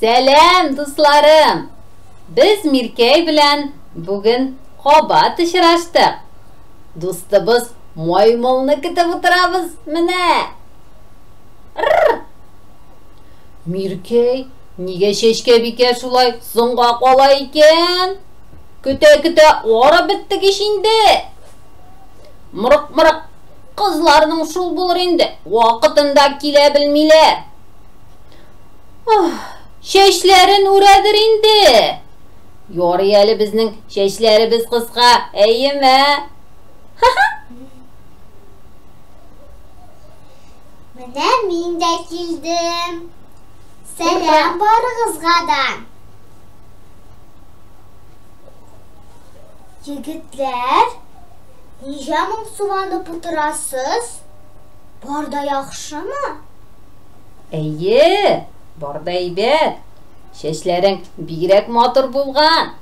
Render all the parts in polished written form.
Сәлам, дусларым! Без Миркәй белән бүген кабат очраштык. Дустыбыз маймылны көтеп утырабыз менә. Рр! Миркәй, нигә Чәчкәбикә шулай соңга кала икән? Көтә-көтә арып беттек ич инде. Мырык-мырык, кызларның шул булыр инде, вакытында килә белмиләр. Ах, чәчләрен үрәдер инде. Ярый әле безнең чәчләребез кыска, әйеме? Ха-ха! Менә мин дә килдем. Сәлам барыгызга да. Егетләр, нигә моңсуланып утырасыз? Бар да яхшымы? Әйе, бар да әйбәт. Чәчләрең бигрәк матур булган.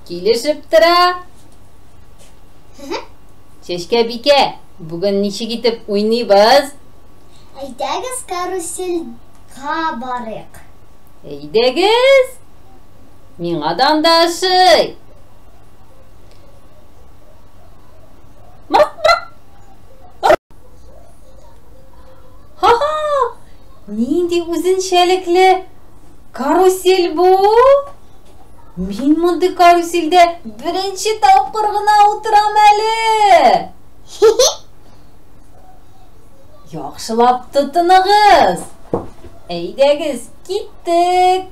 Килешеп тора. Чәчкәбикә, бүген ничек итеп уйныйбыз? Әйдәгез карусельга барыйк. Әйдәгез! Миңа да анда ошый. Мырк-мырк! Ха-ха! Нинди үзенчәлекле карусель бу? Мин мондый карусельдә беренче тапкыр гына утырам әле. Яхшылап тотыныгыз. Әйдәгез, киттек.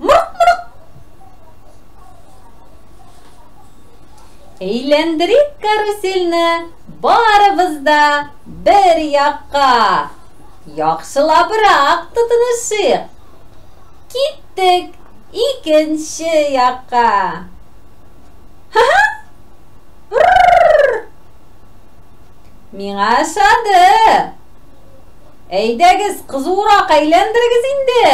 Мырк-мырк! Әйләндерик карусельне барыбыз да бер якка. Яхшылабрак тотынышыйк. Киттек икенче якка. Ха-ха! Миңа ошады. Әйдәгез, кызурак әйләндерегез инде.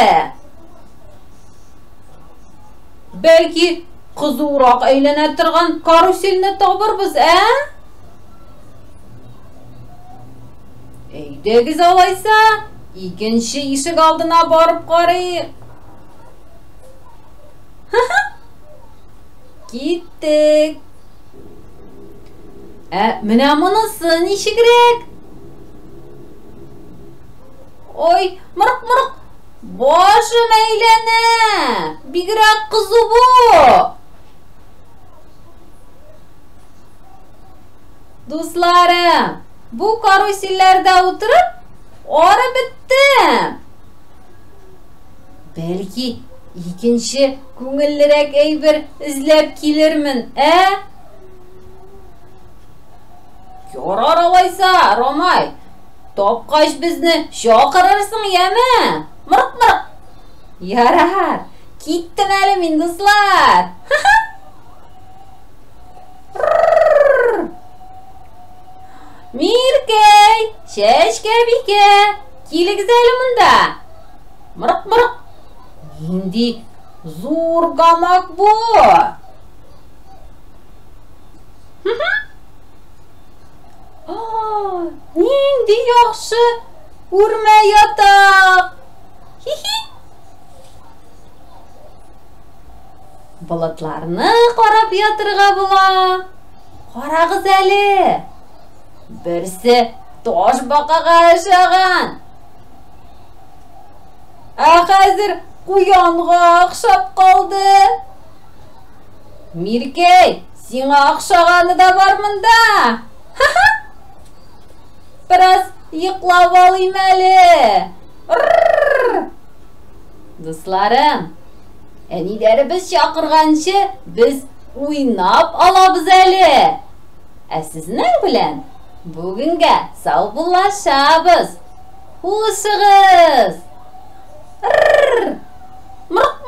Бәлки, кызурак әйләнә торган карусельне табырбыз, ә? Әйдәгез алайса, икенче ишек алдына барып карыйк. Киттек. Ә менә монысы ничегрәк? Ой, мырык-мырык, Башым әйләнә! Бигрәк кызу бу! Дусларым, бу карусельләрдә утырып, арып беттем. Бәлки, икенче күңеллерәк әйбер эзләп килермен, ә? Ярар алайса, Ромай. Тапкач безне чакырырсың, яме? Мырк-мырк. Ярар. Киттем әле мин, дуслар. Миркәй, Чәчкәбикә, килегез әле монда. Мырк-мырк. Нинди зур гамак бу? Нинди яхшы үрмә ятак! Хи-хи! Болытларны карап ятырга була. Карагыз әле. Берсе таш бакага ошаган. Ә хәзер куянга охшап калды. Миркәй, Сиңа охшаганы да бар монда. Ха-ха! Бераз йоклап алыйм әле. Дусларым, әниләребез чакырганчы без уйнап алабыз әле. Ә сезнең белән бүгенгә саубуллашабыз. Хушыгыз! Мырк-мырк!